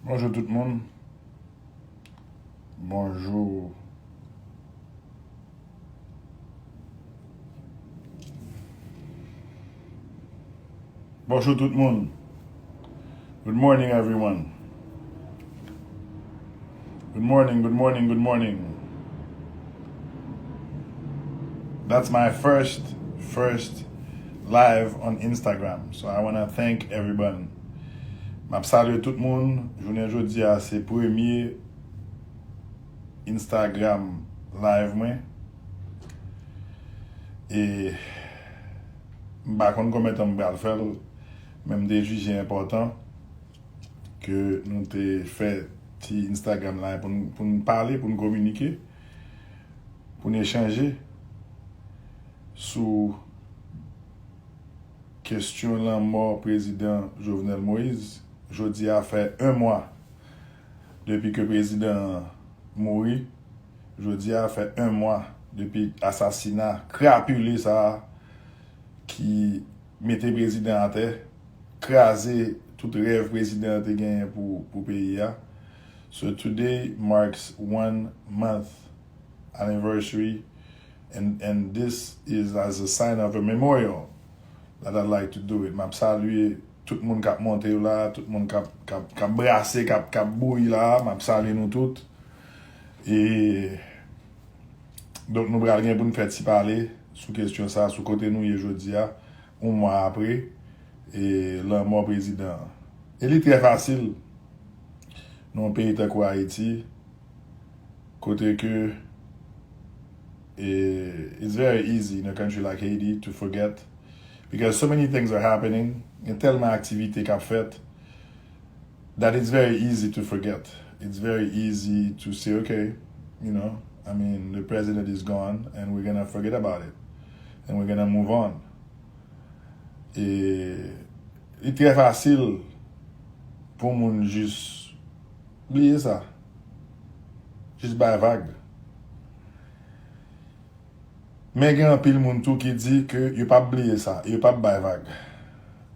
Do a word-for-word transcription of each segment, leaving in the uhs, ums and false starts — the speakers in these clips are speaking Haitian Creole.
Bonjou tout moun. Bonjou. Bonjou tout moun. Good morning, everyone. Good morning, good morning, good morning. That's my first, first live on Instagram. So I wanna thank everyone. M ap salye tout moun. Jounen jodi a, se premye Instagram live mwen. E m pa konn konbyen tan m pral fè l, men m te jije enpòtan ke nou te fè ti Instagram live pou n, pou n pale, pou n kominike, pou n echanje sou kesyon lanmò prezidan Jovenel Moïse. Jodi a fè yon mwa depi ke prezidan an mouri. Jodi a fè yon mwa depi asasina krapile sa a ki mete prezidan atè, kraze tout rèv prezidan an te genyen pou, pou peyi a. So today marks one month anniversary, and, and this is as a sign of a memorial that I'd like to do it. M ap salye tout moun k ap monte yo la, tout moun k ap, k ap, k ap brase, k ap, k ap bouyi la, m ap salye nou tout. E, donk, nou pral gen pou n fè ti pale sou kesyon sa, sou kote nou ye jodi a, yon mwa apre, e, lanmò prezidan an. E li trè fasil, nan yon peyi tankou Ayiti, kote ke, e, it's very easy in a country like Haiti to forget, because so many things are happening, gen tèlman aktivite k ap fèt, that it's very easy to forget. It's very easy to say, okay, you know, I mean, the president is gone and we're gonna forget about it and we're gonna move on. E li trè fasil pou moun jis bliye sa. Jis bay vag. Men gen anpil moun tou ki di ke yo p ap bliye sa, yo p ap bay vag.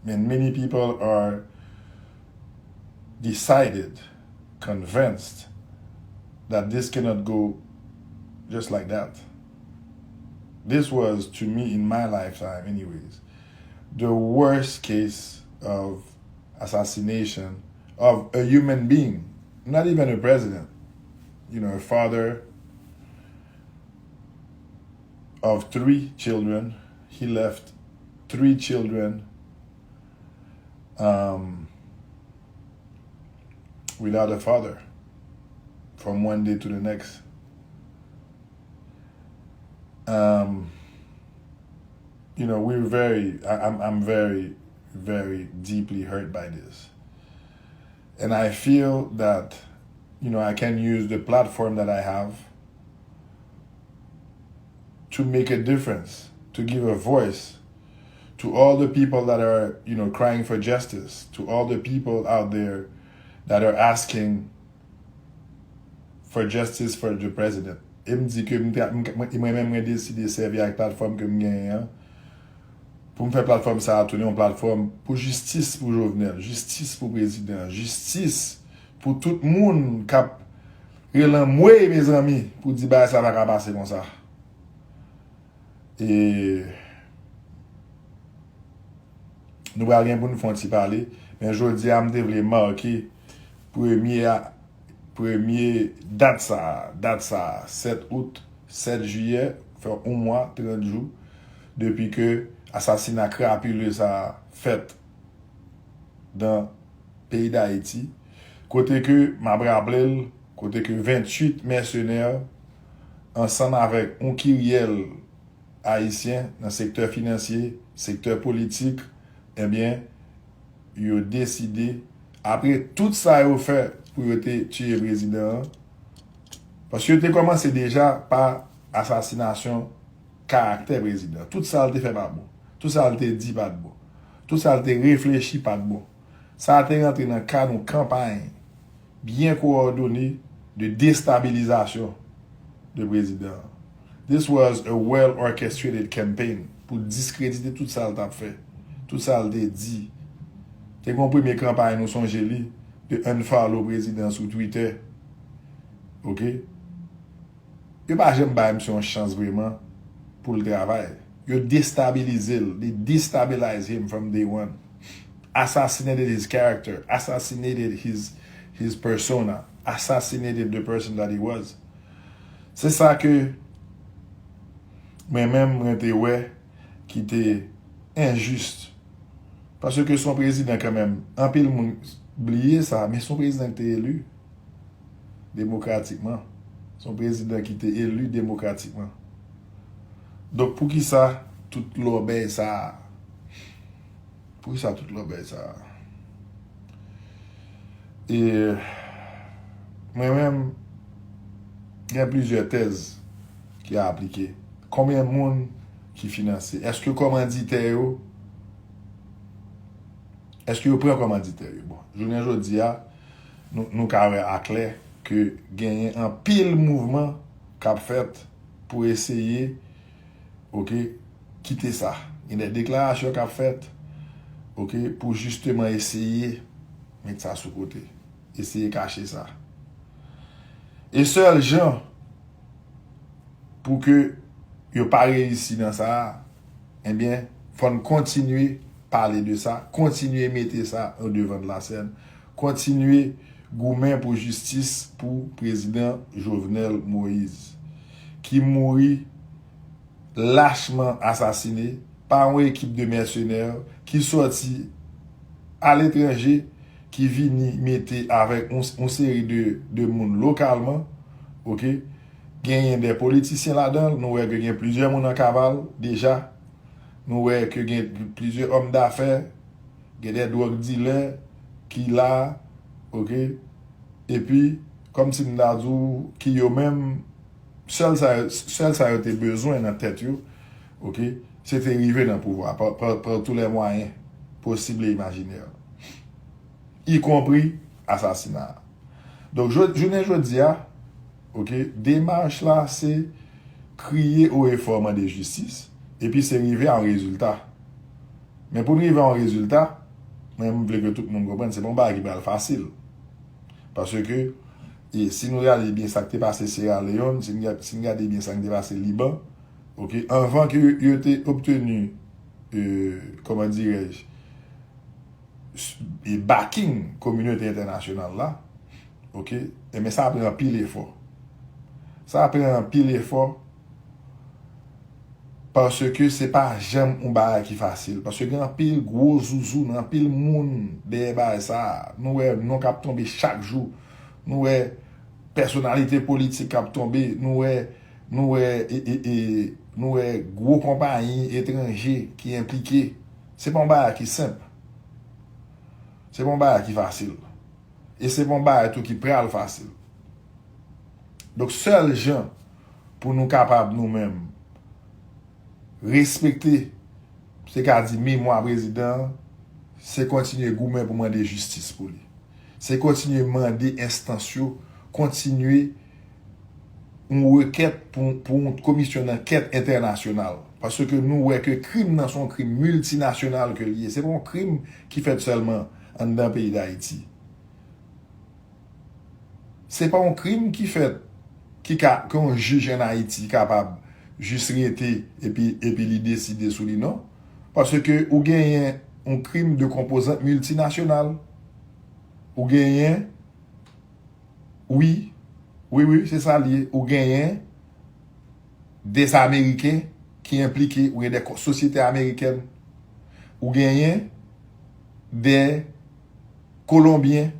Men many people are decided, convinced that this cannot go just like that. This was, to me, in my lifetime, anyways, the worst case of assassination of a human being, not even a president, you know, a father of three children. He left three children, um, without a father from one day to the next. Um, you know, we're very, I, I'm, I'm very, very deeply hurt by this. And I feel that, you know, I can use the platform that I have to make a difference, to give a voice to all the people that are, you know, crying for justice, to all the people out there that are asking for justice for the president. E m di ke m, mwen menm mwen deside sèvi ak platfòm ke m genyen an pou m fè platfòm sa a tounen yon platfòm pou jistis pou Jovenel, jistis pou prezidan, jistis pou tout moun k ap rele anmwey, mezanmi, pou di bagay sa pa ka pase konsa. E nou pral gen pou n fè yon ti pale, men jodi a m te vle make premye a, premye dat sa a, dat sa a, sèt out, sèt jiyè, fè yon mwa, trant jou, depi ke asasina krapile sa a fèt nan peyi Dayiti, kote ke, m ap raple l, kote ke venntuit mèsenè, ansanm avèk yon kiryèl ayisyen nan sektè finansye, sektè politik, ebyen, yo deside, apre tout sa yo fè pou yo te tiye prezidan an, paske yo te kòmanse deja pa asasinasyon karaktè prezidan. Tout sa l te fè pa t bon. Tout sa l te di pa t bon. Tout sa l te reflechi pa t bon. Sa a te rantre nan kad yon kanpay byen kowòdone de destabilizasyon de prezidan an. This was a well orchestrated campaign pou diskredite tout sa l t ap fè, tout sa l te di. Te gen yon premye kanpay, nou sonje li, yo unfollow prezidan sou Twitter. Ok? Yo pa janm bay misye yon chans vreman pou l travay. Yo destabilize l. They destabilize him from day one. Assassinated his character, assassinated his, his persona, assassinated the person that he was. Se sa ke mwen menm mwen te wè ki te enjis. Paske se yon prezidan kanmenm. Anpil moun bliye sa, men se yon prezidan ki te eli demokratikman. Se yon prezidan ki te eli demokratikman. Donk, poukisa tout lòbèy sa a? Poukisa tout lòbèy sa a? E mwen menm, gen plizyè tèz ki aplike. Konbyen moun ki finanse? Èske kòmanditè yo, èske yo pran kòmanditè yo? Bon, jounen jodi a, nou, nou ka wè aklè ke genyen anpil mouvman k ap fèt pou eseye, ok, kite sa. Gen de deklarasyon k ap fèt, ok, pou jisteman eseye met sa sou kote. Eseye kache sa. E sèl jan pou ke yo pa reyisi nan sa a, ebyen, fò n kontinye pale de sa, kontinye mete sa o devan de la sèn, kontinye goumen pou jistis pou prezidan Jovenel Moïse, ki mouri lachman asasine pa yon ekip de mèsenè ki sòti aletranje, ki vini mete avèk yon, yon seri de, de moun lokalman, ok? Genyen de politisyen ladan l, nou wè ke gen plizyè moun an kaval deja, nou wè ke gen plizyè òm dafè, gen de dwòg dilè ki la, ok? Epi, kòmsi m ta di w, ki yo menm, sèl sa, sèl sa yo te bezwen nan tèt yo, ok, se te rive nan pouvwa, pa, pa, pa tous les moyens possibles et imaginaires, y compris asasina. Donk, jò-, jounen jodi a, ok, demach la, se kriye haut et fort, mande jistis, epi se rive a yon rezilta. Men pou n rive a yon rezilta, mwen, m vle ke tout moun konprann, se pa yon bagay ki pral fasil. Paske, e, si nou gade byen sa k te pase Sierra Leone, si n gade, si n gade byen sa k te pase Liban, ok, anvan ke yo te obteni, e, kòman dirèj, s-, e, backing kominote entènasyonal la, ok, ebyen, sa pran anpil efò. Sa pran anpil efò. Paske se pa janm yon bagay ki fasil. Paske gen anpil gwo zouzou, gen anpil moun dèyè bagay sa a. Nou wè non k ap tonbe chak jou. Nou wè pèsonalite politik k ap tonbe. Nou wè, nou wè, e, e, e, nou wè gwo konpayi etranje ki enplike. Se pa yon bagay ki senp. Se pa yon bagay ki fasil. E se pa yon bagay tou ki pral fasil. Donk, sèl jan pou nou kapab, nou menm, respekte, se ka di, memwa prezidan an, se kontinye goumen pou mande jistis pou li. Se kontinye mande enstans yo, kontinye yon rekèt pou, pou yon komisyon dankèt entènasyonal. Paske nou wè ke krim nan se yon krim miltinasyonal ke li ye. Se pa yon krim ki fèt sèlman anndan peyi Dayiti. Se pa yon krim ki fèt, ki ka, ke yon jij ann Ayiti kapab jis rete epi, epi li deside sou li, non. Paske ou genyen yon krim de konpozant miltinasyonal. Ou genyen, wi, wi, wi, se sa l ye. Ou genyen de Ameriken ki enplike, ou gen de ko-, sosyete amerikèn, ou genyen de Kolonbyen.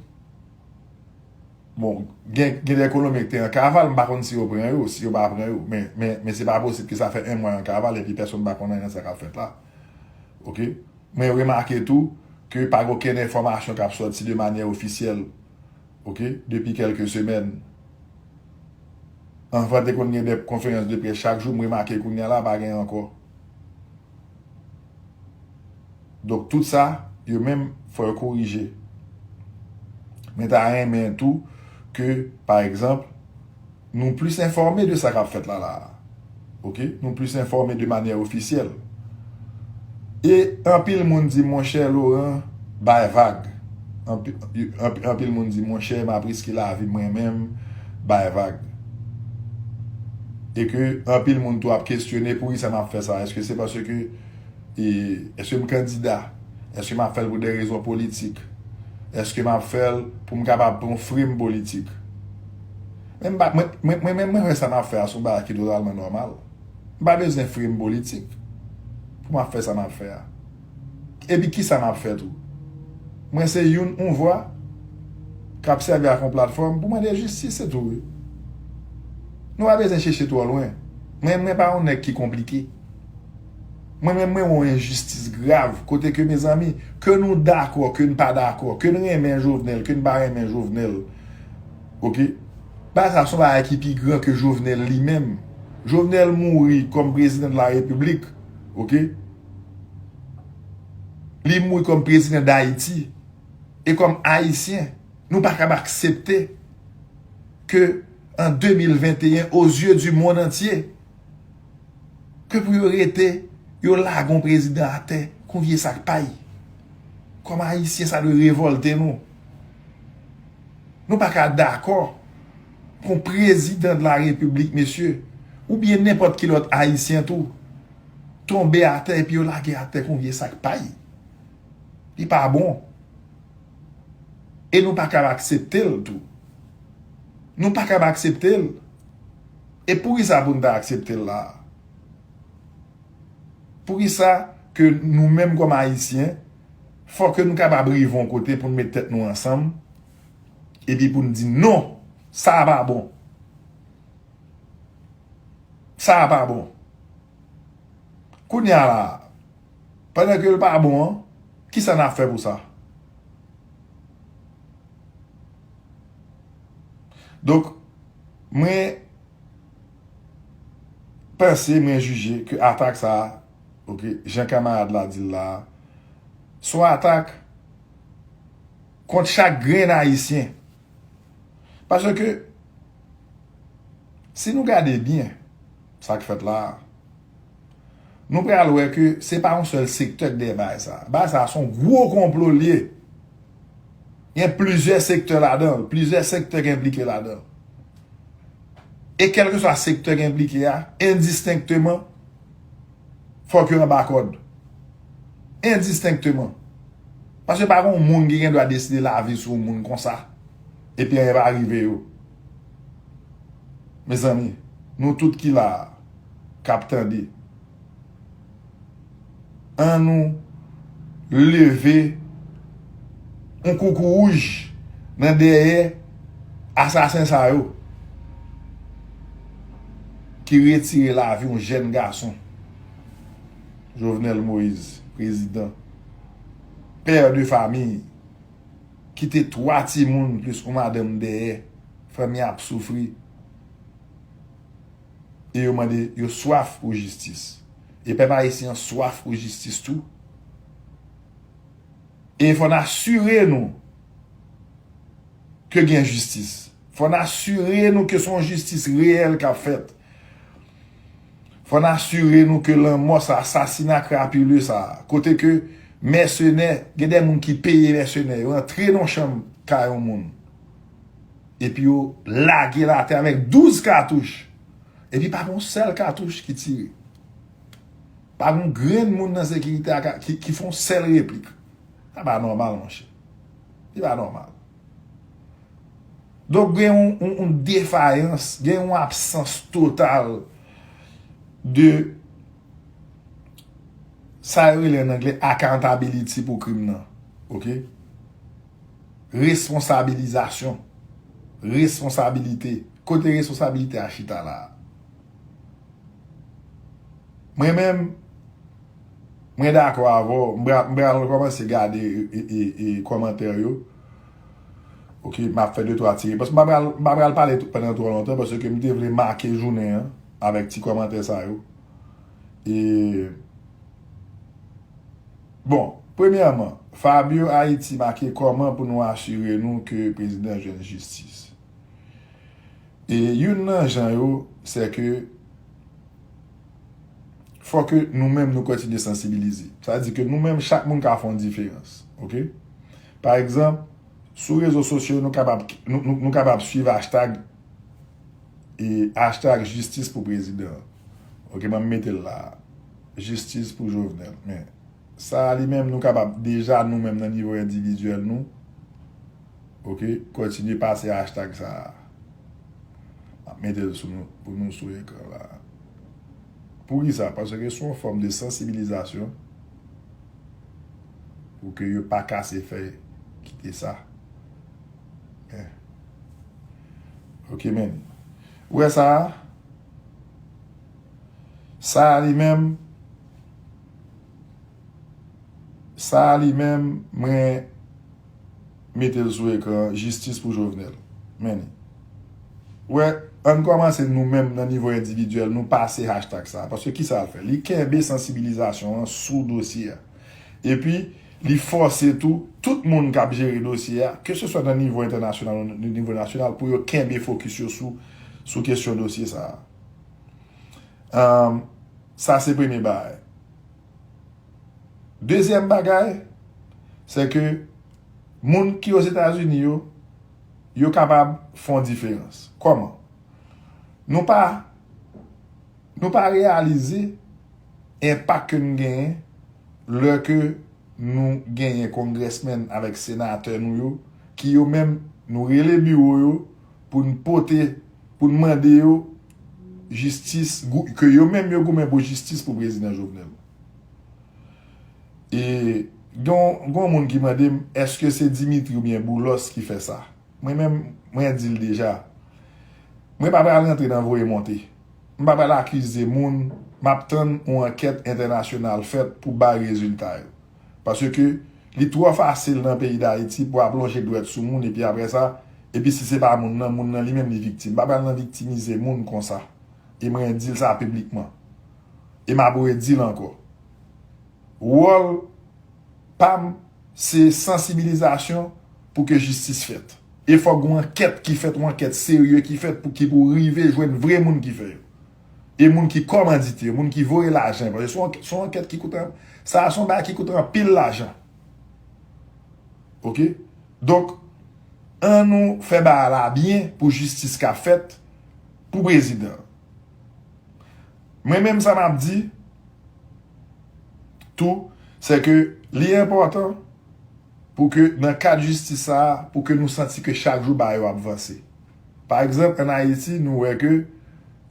Bon, gen, gen de Kolonbyen ki te an kaval, m pa konn si yo pran yo, si yo pa pran yo, men, men, men se pa posib ke sa fè en mwa yo an kaval epi pèsonn pa konn anyen nan sa k ap fèt la. Ok? Mwen remake tou ke pa gen okenn enfòmasyon k ap sòti de manyè ofisyèl, ok, depi kèlke semèn. Anvan, te konn gen de konferans de près chak jou, m remake kounye a la, pa gen ankò. Donk, tout sa, yo menm, fò yo korije. Mwen ta renmen tou ke, pa egzanp, nou plis enfòme de sa k ap fèt la, la a. Ok? Nou plis enfòme de manyè ofisyèl. E anpil moun di, monchè Laurent, bay vag. Anpi- anpi- Anpil moun di, monchè, m ap riske lavi m mwen menm, bay vag. E ke anpil moun tou ap kesyone poukisa m ap fè sa. Èske se paske, e, èske m kandida? Èske m ap fè l pou de rezon politik? Èske m ap fè l pou m kapab pran frem politik? Men m pa- mwen, mwen, mwen menm, mwen wè sa m ap fè a se yon bagay ki totalman nòmal. M pa bezwen frem politik pou m ap fè sa m ap fè a. Epi kisa m ap fè tou? Mwen se youn, yon vwa k ap sèvi ak yon platfòm pou mande jistis, se tou, wi. Nou pa bezwen chèche twò lwen. Mwen, mwen pa yon nèg ki konplike. Mwen menm, mwen wè yon enjistis grav, kote ke, mezanmi, ke nou dakò, ke n pa dakò, ke n renmen Jovenel, ke n pa renmen Jovenel, oke? Bagay sa se yon bagay ki pi gran ke Jovenel li menm. Jovenel mouri kòm prezidan de la repiblik, oke? Li mouri kòm prezidan Dayiti. E kòm Ayisyen, nou pa kab aksepte ke an de mil venteyen, aux yeux du monde entier, ke pou yo rete, yo lage yon prezidan atè kon vye sak pay. Kòm Ayisyen, sa dwe revòlte nou. Nou pa ka dakò pou yon prezidan de la repiblik, mesye, oubyen nenpòt ki lòt Ayisyen tou, tonbe atè epi yo lage atè kon vye sak pay. Li pa bon. E nou pa kab aksepte l tou. Nou pa kab aksepte l. E poukisa pou n ta aksepte l la? Poukisa ke nou menm kòm Ayisyen, fò ke nou kapab rive yon kote pou n met tèt nou ansanm, epi pou n di non, sa a pa bon. Sa a pa bon. Kounye a la, pandan ke l pa bon an, kisa n ap fè pou sa? Donk, mwen panse, mwen jije ke atak sa a, oke, jan kamarad la di l la a, se yon atak kont chak grenn Ayisyen. Paske, si nou gade byen sa k fèt la a, nou pral wè ke se pa yon sèl sektè k dèyè bagay sa a. Bagay sa a se yon gwo konplo l ye. Gen plizyè sektè ladan l, plizyè sektè k enplike ladan l. E kèlkeswa sektè k enplike a, endistenkteman, fòk yo anba kòd. Endistenkteman. Paske pa gen yon moun ki gen dwa deside lavi sou yon moun konsa. Epi anyen pa rive yo. Mezanmi, nou tout ki la a, k ap tande, ann nou leve yon koukou wouj nan dèyè asasen sa yo ki retire lavi yon jèn gason. Jovenel Moïse, prezidan, pè de famiy, kite twa timoun plis yon madanm dèyè, fanmi ap soufri. E yo mande, yo swaf pou jistis. E pèp ayisyen an swaf pou jistis tou. E fò n asire nou ke gen jistis. Fò n asire nou ke se yon jistis reyèl k ap fèt. Fò n asire nou ke lanmò sa, asasina krapile sa, kote ke mèsenè, gen de moun ki peye mèsenè, yo antre nan yon chanm kay yon moun, epi yo lage l atè avèk douz katouch, epi pa gen yon sèl katouch ki tire. Pa gen yon grenn moun nan sekirite a ka- ki, ki fè yon sèl replik. Sa pa nòmal, monchè. Li pa nòmal. Donk, gen yon, yon, yon defayans, gen yon absans total de sa yo rele an anglè accountability pou krim nan. Oke? Responsabilizasyon. Responsabilite. Kote responsabilite a chita la a? Mwen menm, mwen dakò avè w. M pral, m pral kòmanse gade e, e, e, e kòmantè yo. Oke, m ap fè de twa ti. Paske m pa pral, m pa pral pale tou- pandan twò lontan, paske m te vle make jounen an avèk ti kòmantè sa yo. E, bon, premyèman, Fabio Haiti make kòman pou nou asire nou ke prezidan jwenn jistis? E youn nan jan yo, se ke fò ke nou menm nou kontinye sansibilize. Sa vle di ke nou menm, chak moun ka fè yon diferans. Oke? Pa egzanp, Sou rezo sosyo, nou kapab, nou, nou, nou kapab swiv hashtag, e, hashtag jistis pou prezidan. Ok, mwen mete l la. Jistis pou Jovenel. Men, sa a li menm, nou kapab deja nou menm nan nivo endividyèl nou, ok, kontinye pase hashtag sa a. M ap mete l sou nou, pou nou sou ekran la. Poukisa? Paske se yon fòm de sansibilizasyon pou ke yo pa kase fè kite sa. Eh. Ok, men. Ou wè sa a? Sa a li menm, sa a li menm, mwen mete l sou ekran, jistis pou Jovenel. Men li. Wè, ann kòmanse nou menm nan nivo endividyèl, nou pase hashtag sa a. Paske kisa l fè? Li kenbe sansibilizasyon an sou dosye a. Epi, li fòse tou, tout moun k ap jere dosye a, keseswa nan nivo entènasyonal ou nan nivo nasyonal, pou yo kenbe fokis yo sou, sou kesyon dosye sa a. Ahn, sa se premye bagay. Dezyèm bagay, se ke moun ki Ozetazini yo, yo kapab fè yon diferans. Kòman? Nou pa, nou pa reyalize enpak ke n genyen lè ke nou genyen kongrèsmenn avèk senatè nou yo, ki yo menm, nou rele biwo yo pou n pote, pou n mande yo jistis, gou-, ke yo menm yo goumen pou jistis pou prezidan Jovenel. E gen yon, gen yon moun ki mande m, èske se Dimitri oubyen Boulos ki fè sa? Mwen menm, mwen di l deja. Mwen pa pral rantre nan voye monte. M pa pral akize moun, m ap tann yon ankèt entènasyonal fèt pou bay rezilta yo. Paske li twò fasil nan peyi Dayiti pou ap lonje dwèt sou moun epi apre sa, epi si se pa moun nan, moun nan li menm li viktim. M pa pral nan viktimize moun konsa. E mwen di l sa piblikman. E m ap redi l ankò. Wòl pa m, se sansibilizasyon pou ke jistis fèt. E fòk gen yon ankèt ki fèt, yon ankèt serye ki fèt pou ki pou rive jwenn vre moun ki fè yo. E moun ki kòmandite yo, moun ki voye lajan, paske se yon, se yon ankèt ki koute an-, sa a se yon bagay ki koute anpil lajan. Ok? Donk, ann nou fè bagay la byen pou jistis ka fèt pou prezidan. Mwen menm sa m ap di tou, se ke li enpòtan pou ke nan kad jistis sa a, pou ke nou santi ke chak jou bagay yo ap vanse. Pa egzanp, ann Ayiti, nou wè ke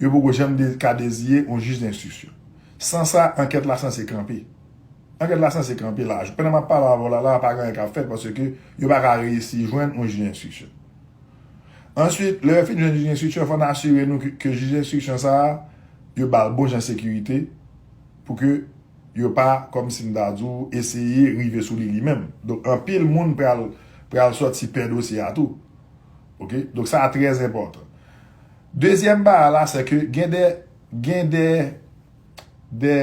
yo poko janm de-, ka deziye yon jij denstriksyon. San sa, ankèt la sanse kanpe. Ankèt la sanse kanpe la. Pandan m ap pale avè w la, la, pa gen anyen k ap fèt paske yo pa ka reyisi jwenn yon jij denstriksyon. Answit, lè yo fin jwenn jij denstriksyon, fò n asire nou ke, ke jij denstriksyon sa a, yo ba l bon jan sekirite pou ke yo pa, kòmsi m ta di w, eseye rive sou li li menm. Donk, anpil moun pral, pral sòti pè dosye a tou. Ok? Donk, sa a trè enpòtan. Dezyèm bagay la, se ke gen de, gen de, de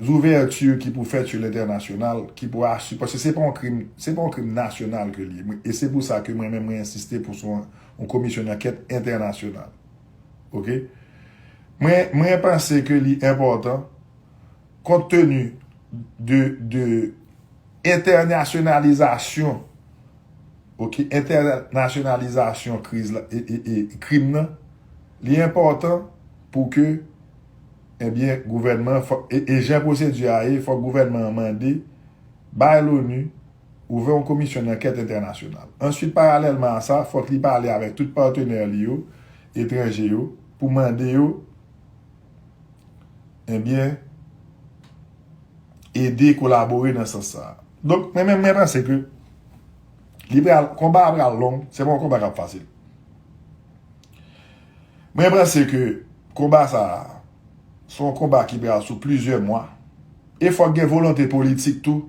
ouvèti ki pou fèt sou lentènasyonal, ki pou asire, paske se pa yon krim, se pa yon krim nasyonal ke li ye. E se pou sa ke mwen menm, mwen ensiste pou se yon, yon komisyon dankèt entènasyonal. Ok? Mwen, mwen panse ke li enpòtan, kont teni de, de entènasyonalizasyon, ok, entènasyonalizasyon kriz la, e, e, e krim nan, li enpòtan pou ke, ebyen, gouvènman, fò, e, e jan pwosedi a ye, fòk gouvènman an mande, bay l'ONU, ouvè yon komisyon dankèt entènasyonal. Answit, paralèlman a sa, fòk li pale avèk tout patnè li yo, etranje yo, pou mande yo, ebyen, ede kolabore nan sans sa a. Donk, mwen menm, mwen panse ke li pral, konba a pral long, se pa yon konba k ap fasil. Mwen panse ke konba sa a, se yon konba ki pral sou plizyè mwa. E fòk gen volonte politik tou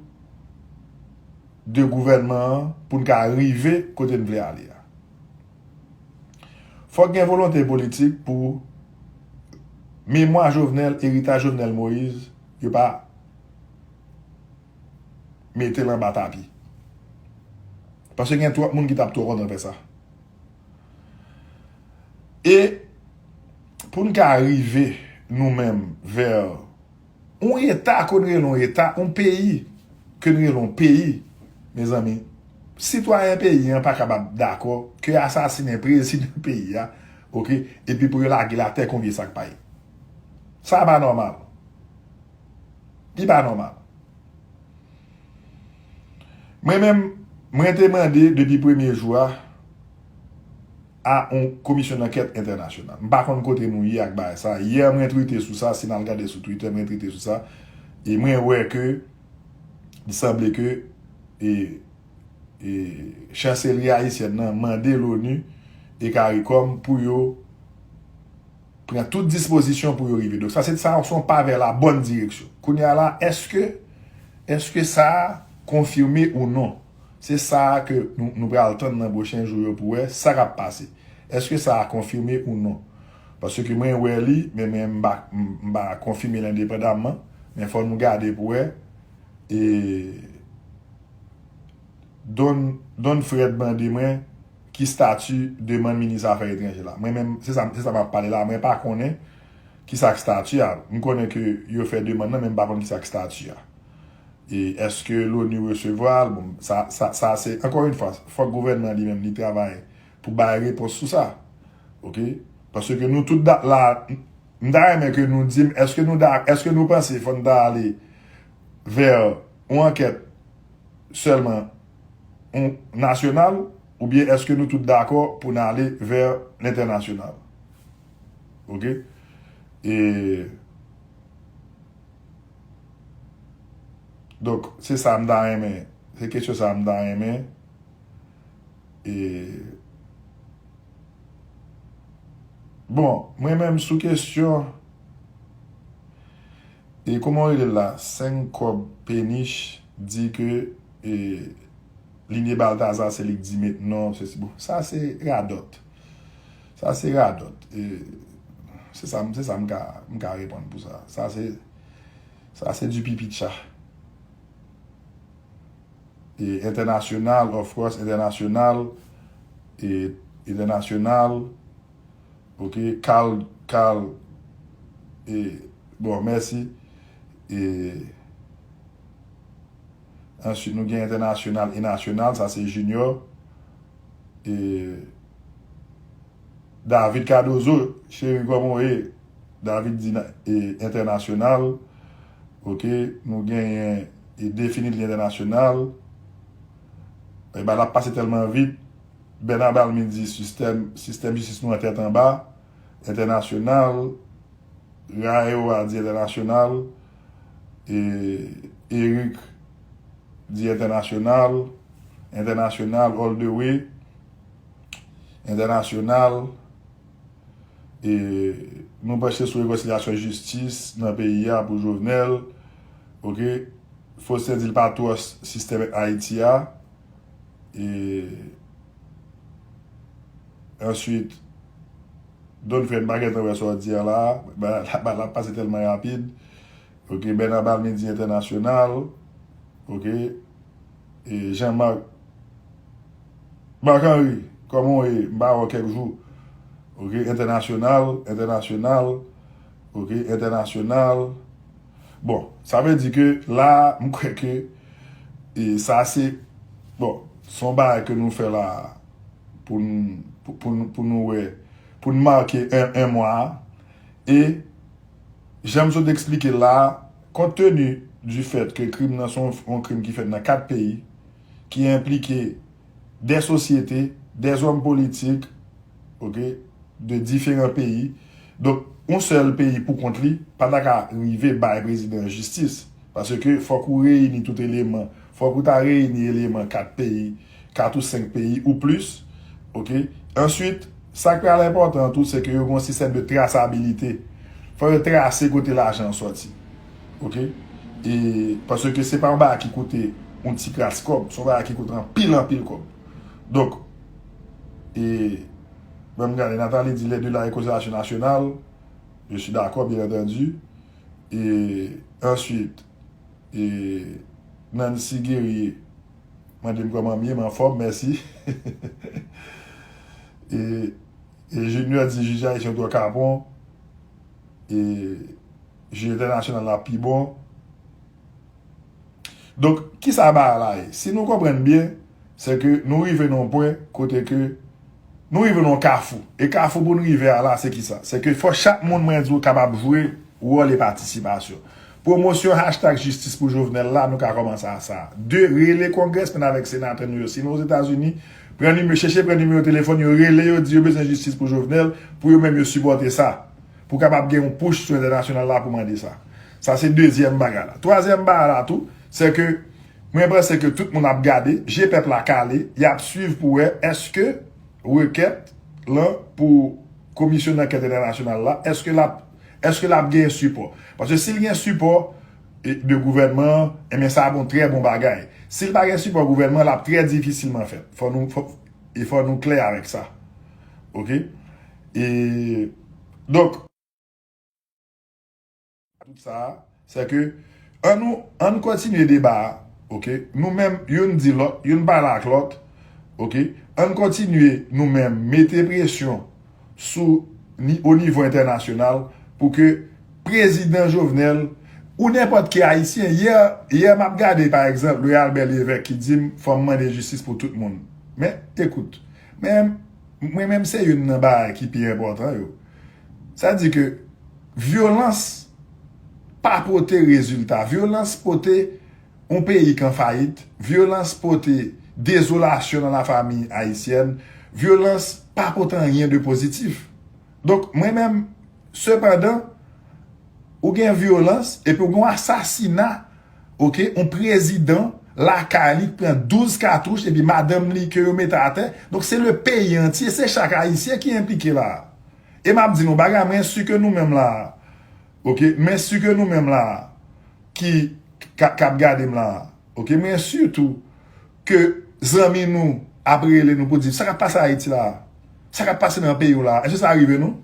de gouvènman an pou n ka rive kote n vle ale a. Fòk gen volonte politik pou memwa Jovenel, eritaj Jovenel Moïse, yo pa mete l anba tapi. Paske gen twòp moun ki t ap twò kontan fè sa. E pou n ka rive nou menm vè yon eta, ke n rele yon eta, yon peyi, ke n rele yon peyi, mezanmi, sitwayen peyi an pa kapab dakò ke asasinen prezidan peyi a, oke, epi pou yo lage l atè kon vye sak pay. Sa pa nòmal. Li pa nòmal. Mwen menm, mwen te mande depi premye jou a a yon komisyon d'ankèt entènasyonal. M pa konn kote nou ye ak bagay sa. Yè mwen twite sou sa, si n al gade sou Twitter, mwen twite sou sa. E mwen wè ke li sanble ke e, e chanselri ayisyèn nan mande l'ONU e CARICOM pou yo pran tout dispozisyon pou yo rive. Donk sa se sa se yon pa vè la bòn direksyon. Kounye a la, èske èske sa a konfime ou non? Se sa a ke nou, nou pral tann nan pwochen jou yo pou wè sa k ap pase. Èske sa a konfime ou non? Paske mwen wè li, men, men m pa, m pa konfime l endepandamman. Men fò nou gade pou wè. E Don, Don Fred mande mwen ki stati demann minis afè etranjè la. Mwen menm, se sa, se sa m ap pale la. Mwen pa konnen ki sa k stati a. M konnen ke yo fè demann nan, men m pa konn ki sa k stati a. E èske l'ONU resevwa l? Bon, sa, sa, sa se, ankò yon fwa, fòk gouvènman li menm li travay pou bay repons sou sa. Oke? Paske nou tout dat la, m ta renmen ke nou di m, èske nou da, èske nou panse fò n ta ale vè yon ankèt sèlman yon nasyonal, oubyen èske nou tout dakò pou n ale vè lentènasyonal? Oke? E Donk, se sa m ta renmen. Se kesyon sa m ta renmen. E, bon, mwen menm sou kesyon, e kòman yo rele l la? Senk kòb Penich di ke e, Linie Balthazar se li k di met non, se, bon, sa se radòt. Sa se radòt. E, se sa, se sa m ka, m ka reponn pou sa. Sa se, sa se du pipi de chat. E entènasyonal, of course, entènasyonal, e entènasyonal, oke, Carl, Carl, e, bon, mèsi. E, answit, nou gen entènasyonal e nasyonal, sa se Junior. E, David Cardozo, cheri, kòman w ye? David di na- e, entènasyonal. Oke, nou genyen e, Definitely entènasyonal. E ba l ap pase tèlman vit. Bernard Balmy di sistèm, sistèm jistis nou an tèt anba, entènasyonal. Rayo a di entènasyonal. E, Eric di entènasyonal. Entènasyonal all the way. Entènasyonal. E, nou panche sou rekonsilyasyon jistis nan peyi a pou Jovenel. Oke? Faustin di l pa twò s- sistèm Ayiti a. E, answit, Don Fred, m pa gentan wè sa w di a la. Ba, la, ba, l ap pase tèlman rapid. Oke, Bernard Balmy di entènasyonal. Oke. E Jean Marc, Marc Henry, kòman w ye? M pa wè w kèk jou. Oke, entènasyonal, entènasyonal. Oke, entènasyonal. Bon, sa vle di ke la, m kwè ke e sa se, bon, se yon bagay ke nou fè la pou n, pou, pou, n- pou nou wè, pou n make en, en mwa a. E jan m sot eksplike la, kont teni du fèt ke krim nan se yon, yon krim ki fèt nan kat peyi, ki enplike de sosyete, de zòm politik, oke, de diferan peyi. Donk, yon sèl peyi pou kont li pa ta ka rive bay prezidan jistis. Paske fòk ou reyini tout eleman. Fòk ou ta reyini eleman kat peyi, kat ou senk peyi ou plis. Oke? Answit, sa k pral enpòtan tou, se ke yo gen yon sistèm de trasabilite. Fò yo trase kote lajan an sòti. Oke? E, paske se pa yon bagay ki koute yon ti kras kòb, se yon bagay ki koute anpil, anpil kòb. Donk, e, ban m gade, Nathalie di les deux la réconciliation nationale. Je suis d'accord, bien entendu. E, answit, e, Nancy Guerrier mande m kòman m ye, m anfòm, mèsi. E, e Junior di jij ayisyen twò kapon. E jij entènasyonal la pi bon. Donk, kisa bagay la ye? Si nou konprann byen, se ke nou rive nan yon pwen kote ke nou rive nan yon kafou. E kafou pou n rive a la, se kisa? Se ke fò chak moun, mwen di w, kapab jwe wòl e patisipasyon. Pwomosyon hashtag jistis pou Jovenel la, nou ka kòmanse a sa. De, rele kongresmen avèk senatè nou yo. Si nou Ozetazini, pran nimewo, chèche pran nimewo telefòn yo, rele yo, di yo bezwen jistis pou Jovenel, pou yo menm yo sipòte sa. Pou kapab gen yon push sou entènasyonal la pou mande sa. Sa se dezyèm bagay la. Twazyèm bagay la tou, se ke mwen panse ke tout moun ap gade, je pèp la kale, y ap swiv pou wè èske rekèt lan pou komisyon dankèt entènasyonal la, èske l ap, èske l ap gen sipò. Paske si l gen sipò e, de gouvènman an, ebyen sa ap yon trè bon bagay. Si l pa gen sipò gouvènman, l ap trè difisilman fèt. Fò nou, fò, e fò nou klè avèk sa. Oke? E, donk, tout sa, se ke ann nou, ann kontinye deba a, oke? Nou menm, youn di lòt, youn pale ak lòt, oke? Ann kontinye nou menm mete presyon sou, ni, o nivo entènasyonal pou ke prezidan Jovenel ou nenpòt ki ayisyen, yè, yè m ap gade, pa egzanp, Louis Albert Lévesque ki di m, fò m mande jistis pou tout moun. Men, ekout, men, mwen menm se youn nan bagay ki pi enpòtan yo. Sa di ke vyolans pa pote rezilta. Vyolans pote yon peyi k an fayit. Vyolans pote dezolasyon nan lafanmi ayisyèn. Vyolans pa pote anyen de pozitif. Donk, mwen menm, sepandan, ou gen vyolans, epi ou gen yon asasina, oke, yon prezidan lakay li k pran douz katouch, epi madanm li ke yo mete atè. Donk, se le peyi antye, se chak ayisyen ki enplike la a. E m ap di nou bagay, mwen si ke nou menm la a, oke, mwen si ke nou menm la a, ki, k, k ap gade m la a, oke, mwen si tou ke zanmi nou ap rele nou pou di, sa k ap pase Ayiti la a? Sa k ap pase nan peyi w la a? Èske sa rive nou?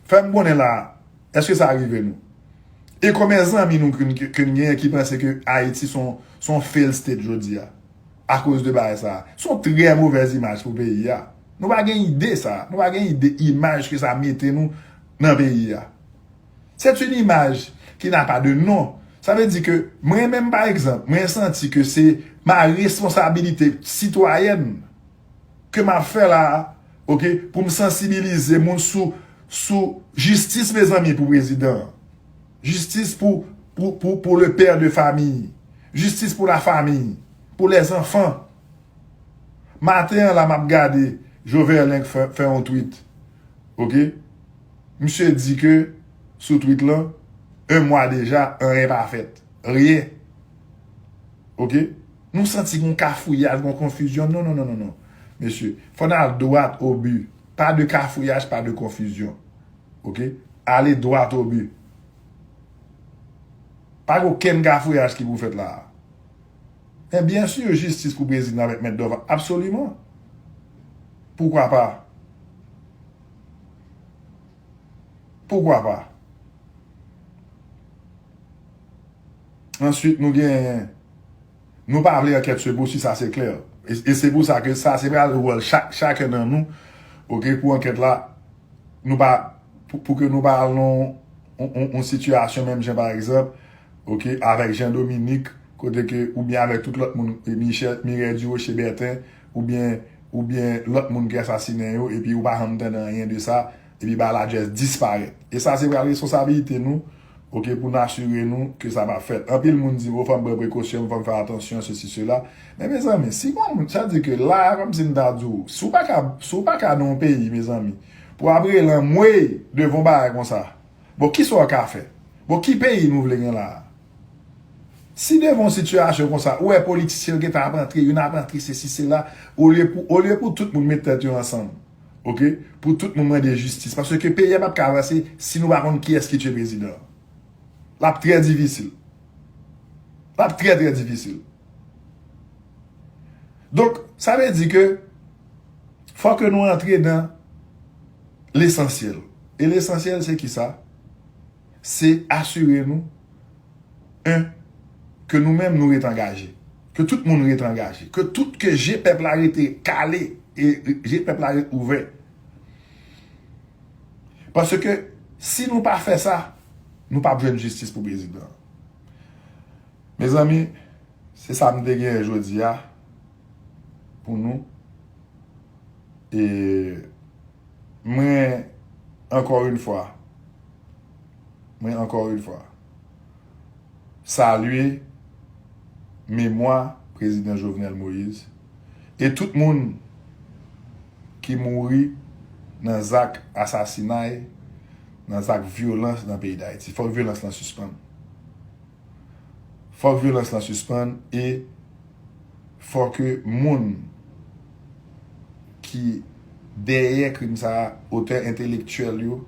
Fè m konnen la a, èske sa rive nou? E konbyen zanmi nou ke, ke, ke n genyen ki panse ke Ayiti se yon, se yon fail state jodi a? Akoz de bagay sa a. Se yon trè movèz imaj pou peyi a. Nou pa gen ide sa. Nou pa gen ide imaj ke sa mete nou nan peyi a. C'est une image qui n'a pas de nom. Sa vle di ke mwen menm, pa egzanp, mwen santi ke se ma responsabilité citoyenne ke m ap fè la a, oke, pou m sansibilize moun sou, sou jistis, mezanmi, pou prezidan an. Jistis pou, pou, pou, pou le père de famille. Jistis pou la famille. Pou les enfants. Maten an la, m ap gade Joverlin fè, fè yon tweet. Oke? Misye di ke sou tweet lan, un mois deja, anyen pa fèt. Ryen. Oke? Nou santi gon kafouyaj, gon konfizyon. Non, non, non, non, non. Mesye, fò n al dwat o bi. Pa de kafouyaj, pa de konfizyon. Oke? Ale dwat o bi. Pa gen okenn kafouyaj ki pou fèt la a. Men byen si, jistis pou prezidan avèk mèt Dòval. Absoliman. Poukwa pa? Poukwa pa? Answit, nou genyen, nou pa vle ankèt se pou si, sa se klè. E, e se pou sa ke sa se pral wòl chak, chak nan nou, oke, pou ankèt la, nou pa, pou, pou ke nou pa al nan yon, yon, yon sitiyasyon menm jan, pa egzanp, oke, avèk Jean Dominique, kote ke, oubyen avèk tout lòt moun, e, Michel, Mireille Durocher Bertin, oubyen, oubyen lòt moun ki asasinen yo, epi ou pa janm tande anyen de sa, epi bagay la just disparèt. E sa se pral responsabilite nou, oke, pou n asire nou ke sa p ap fèt. Anpil moun di, bon, fò m pran prekosyon, fò m fè atansyon, sesi, sela. Men, mezanmi, si gon moun, sa di ke la, kòmsi m ta di w, si w pa ka, si w pa ka nan yon peyi, mezanmi, pou w ap rele anmwey devan yon bagay konsa, bon, kisa w ka fè? Bon, ki peyi nou vle gen la a? Si devan yon sitiyasyon konsa, ou wè politisyen yo gentan ap antre, youn ap antre, sesi, sela, olye pou, olye pou tout moun met tèt yo ansanm, oke? Pou tout moun mande jistis. Paske peyi a p ap ka avanse si nou pa konn kiyès ki tiye prezidan an. L ap trè difisil. L ap trè, trè difisil. Donk, sa vle di ke fò ke nou antre nan lesansyèl. E lesansyèl, se kisa? Se asire nou, en, ke nou menm nou ret angaje. Ke tout moun ret angaje. Ke tout, ke je pèp la rete kale e je pèp la ret ouvè. Paske si nou pa fè sa, nou p ap jwenn jistis pou prezidan an. Mezanmi, se sa m te genyen jodi a. pou nou. E mwen, ankò yon fwa, mwen, ankò yon fwa, salye memwa Prezidan Jovenel Moïse e tout moun ki mouri nan zak asasinay, nan zak vyolans nan peyi Dayiti. Fòk vyolans lan sispann. Fòk vyolans lan sispann e fòk ke moun ki dèyè krim sa a, otè entelektyèl yo,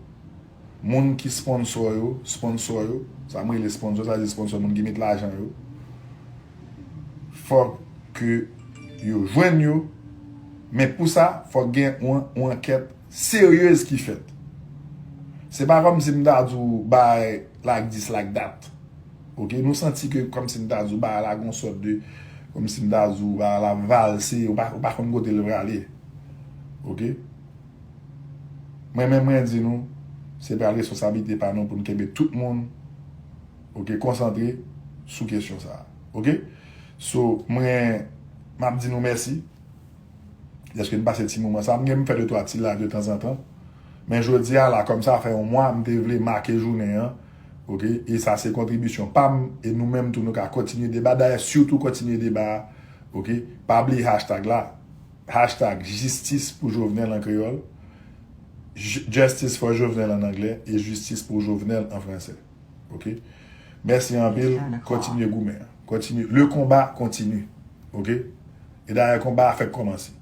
moun ki sponsò yo, sponsò yo, sa m rele sponsò, sa vle di sponsò, moun ki met lajan yo, fòk ke yo jwenn yo, men pou sa, fòk gen yon, yon ankèt seryez ki fèt. Se pa kòmsi m ta di w bay like this, like that. Ok, nou santi ke kòmsi m ta di w bagay la gon sòt de, kòmsi m ta di w bagay la valse, ou pa, ou pa konn kote l prale. Ok? Mwen menm mwen di nou, se pral responsablite pa nou pou n kenbe tout moun, ok, konsantre sou kesyon sa a. Ok? So, mwen, m ap di nou mèsi. Dèske n pase ti moman sa. M gen m fè de twa ti live de tanzantan. Men jodi a la, kòm sa fè yon mwa, m te vle make jounen an. Ok? E sa se kontribisyon pa m. E nou menm tou, nou ka kontinye deba. Dayè, sitou kontinye deba a. Ok? Pa bliye hashtag la. Hashtag jistis pou Jovenel an kreyòl. Ju- Justice for Jovenel an anglè. E jistis pou Jovenel an fransè. Ok? Mèsi anpil. Kontinye goumen an. Kontinye. Le combat continue. Ok? E dayè, konba a fèk kòmanse.